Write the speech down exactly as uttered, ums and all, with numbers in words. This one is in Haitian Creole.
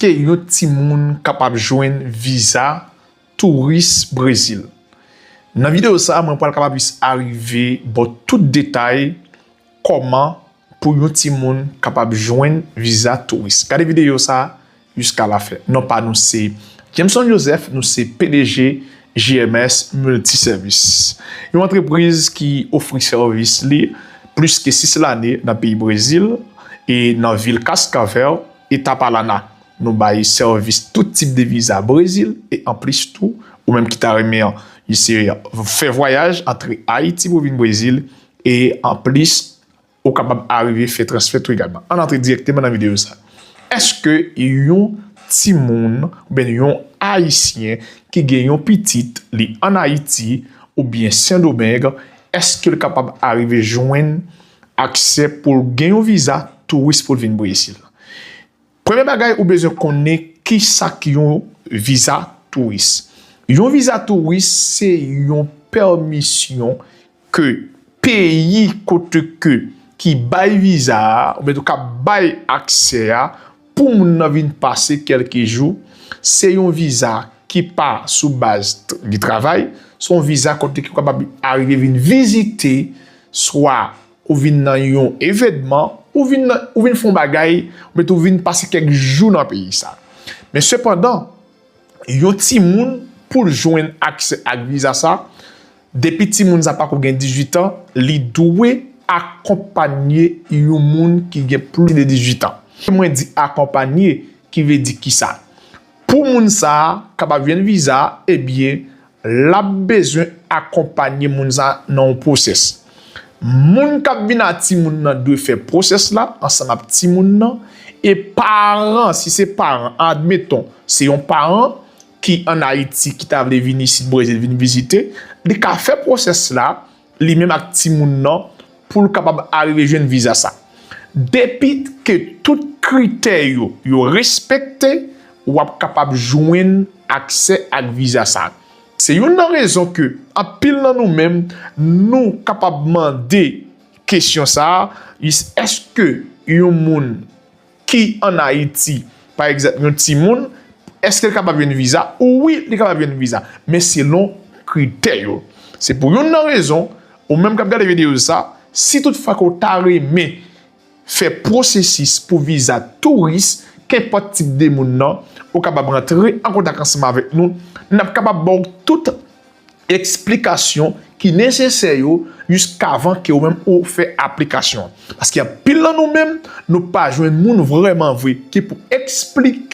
Èske yon timoun kapab jwenn viza touris Brezil? Nan videyo sa a, mwen pral kapab jis arive ba w tout detay kòman pou yon timoun kapab jwenn viza touris. Gade videyo sa a jiska lafen. Non pa nou se Jameson Joseph, nou se P D G J M S Multiservice, yon antrepriz ki ofri sèvis li plis ke sis lane nan peyi Brezil e nan vil Cascavel, Eta Paraná. Nou bay sèvis tout tip de viza Brezil e anplis tou, ou menm ki ta renmen an, se fè vwayaj antre Ayiti pou vin Brezil e anplis ou kapab arive fè transfè tou egalman. Ann antre dirèkteman nan videyo sa. Èske yon timoun oubyen yon Ayisyen ki gen yon pitit, li ann Ayiti oubyen Sendomeng, èske l kapab arive jwenn aksè pou l gen yon viza touris pou l vin Brezil? Premye bagay ou bezwen konnen kisa ki yon viza touris. Yon viza touris se yon pèmisyon ke peyi kote ke ki bay viza a, oubyen tou k ap bay aksè a, pou moun nan vin pase kèlke jou, se yon viza ki pa sou baz t- li travay, se yon viza kote ke ou kapab arive vin vizite, swa ou vin nan yon evènman, ou vin nan, ou vin fè yon bagay, oubyen tou vin pase kèk jou nan peyi sa. Men sepandan, yon timoun pou l jwenn aksè ak viza sa, depi timoun sa pako gen dizuit an, li dwe akonpanye yon moun ki gen plis de dizuit an. Mwen di akonpanye, ki vle di kisa? Pou moun sa a kapab jwenn viza, ebyen, l ap bezwen akonpanye moun sa a nan yon pwosès. Moun k ap vin ak timoun nan dwe fè pwosès la ansanm ak timoun nan, e paran, si se paran, admeton, se yon paran ki ann Ayiti ki ta vle vin isit Brezil vin vizite, li ka fè pwosès la, li menm ak timoun nan, pou l kapab arive jwenn viza sa. Depi ke tout kritè yo, yo respekte, w ap kapab jwenn aksè ak viza sa. Se youn nan rezon ke anpil nan nou menm, nou kapab mande kesyon sa a, is- èske yon moun ki ann Ayiti, pa egzanp, yon timoun, èske l kapab jwenn viza? Wi, li kapab jwenn viza, men selon kritè yo. Se pou youn nan rezon, ou menm k ap gade videyo sa, si toutfwa ke w ta renmen fè pwosesis pou viza touris, kenpòt tip de moun nan, ou kapab rantre an kontak ansanm avèk nou. N ap kapab ba w tout eksplikasyon ki nesesè yo jiskavan ke ou menm ou fè aplikasyon. Paske anpil nan nou menm, nou pa jwenn moun vrèman vre ki pou eksplike